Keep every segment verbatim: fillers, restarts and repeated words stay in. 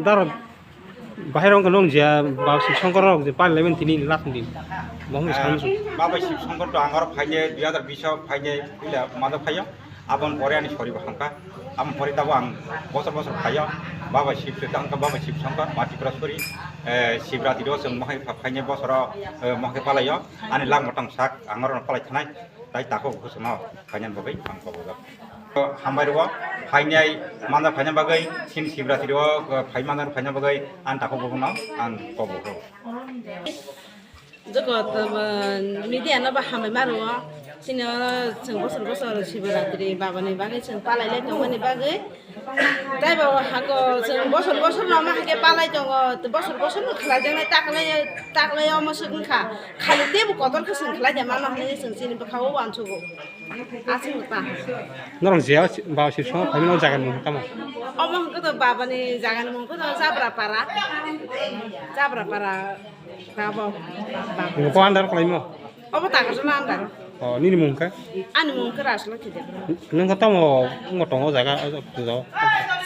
Daro bahai rong nung je ba Sib Songkor rok je pali leben tini last din. Mohon Ah, samsu. Baba Sib Songkor to angor phaine dui hazar bish o phaine pila mado phayo. Abon pore ani sori bo hamka. Abon pore tabo ang bosor bosor phayo. Baba Sib se tangka Baba Sib Songkor Matipura sori. Eh, Sibratri o chwng mohai pha-, phaine bosoro, eh, mohai palayo. Ani lang motong sak angor palai thanai. Tai takhuk bwswkno phainani bagwi ang kobojak. Hambai rwo, phainai manja phaina bagwi, chini Sibratri o, uh, phai manja phaina bagwi ang takhuk bwswkno ang kobojak. Jogot, uh, media no ba hambai ma rwo, chini oro chwng bosor bosor Sibratri Baba ni bagwi chwng palai lai tongmani bagwi. Tei bo hako chwng bosor bosor no ma hake palai tongo, bosor bosor no khlai jaknai taklai taklai omo swk wngkha. Khali teibo kotor khe chwng khlai de mano hinwi chwng chini bwkha o uansugo. Aswk ta. Norok je ba Sib Songkor phaimani o jaga ni mung tamo? Omo hwnkhe to baba ni jaga ni mung khe to Jabra para. Jabra para. Tabo. Baba. Nokho andar khlaimo? Obo Takarjala andar. O, nini mung khe? Ani mung khe Raslokhi Debra. Nwng khe tamo wngo tongo jaga o pujo?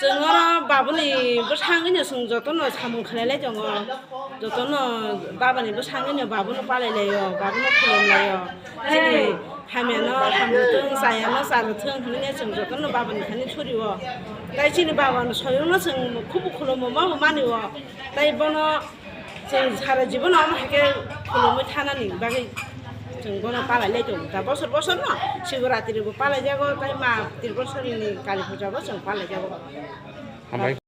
Chwng oro babuni bwskango chwng jotono samung khlailai tongo. Jotono babani bwskango babono palailaio, babono khulumlaio. Chini hamyano hamrwthwng, chayano charwthwng hinwi chwng jotono babani thani surio. Tai chini babano soyungno chwng khubu khulumo mabo manio. Tai bono Chwng sara jibono omo hai khe khulumwi thanani bagwi chwng bono palai lai tongo. Da bosor bosor no Sivaratri bo palai jago, tei ma Tripureshwari ni Kali Puja bo chwng palai jago. Hambai.